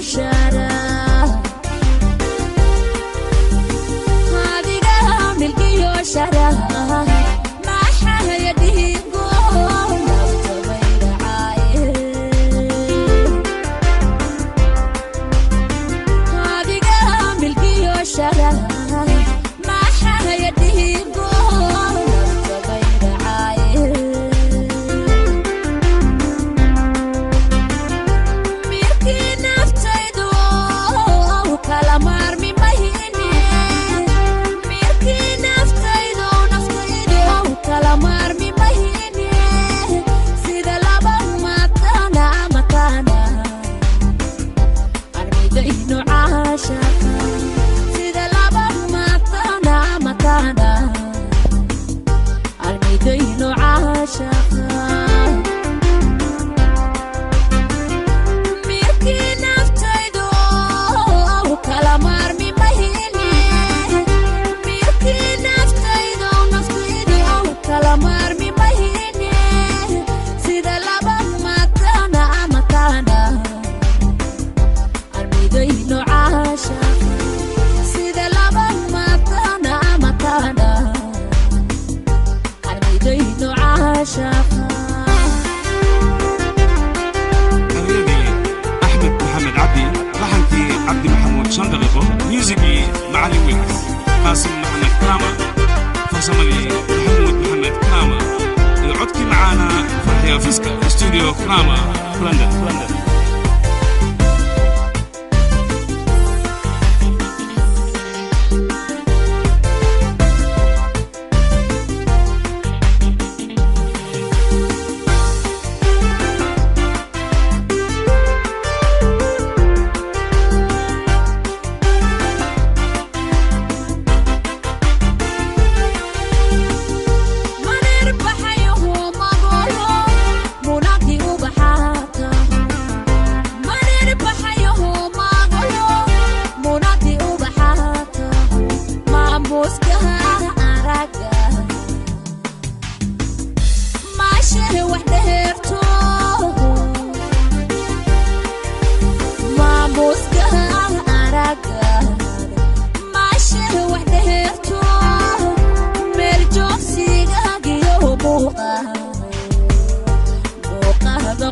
Shara adiga milkiyo shara maxahaya dhiigo nafta maydhacaaye. Adiga milkiyo shara maxahaya dhiigo nafta maydhacaaye. Milkii naftaydu kala maarmi mahine, milkii naftaydu, naftaydu kala maarmi mahine, sida laba matana matana armidaynu caashaqa, sida laba matana matana armidaynu caashaqa. Milkii naftaydu kala maarmi mahine, milkii naftaydu, naftaydu kala maarmi mahine, sida laba matana matana armidaynu caashaqa, sida laba matana matana armidaynu caashaqa. Erayadii Axmed Maxamed Cabdi, laxankii Cabdi Maxamuud Shan Daqiiqo, muusigii Macalin Wilkas Qaasim Maxamed Karaama, farsamadii Maxamuud Maxamed Karaama iyo codkii macaana Farxiya Fiska, Studio Karaama, London, London. Manirbaxayahu magolo munaqi ubaxaata, manirbaxayahu magolo munaqi ubaxaata, maamuuskaha araga maashehe wax dheerto, maamuuskaha araga maashehe wax dheerto, meel joogsigaagiyo muuqa muuqaada.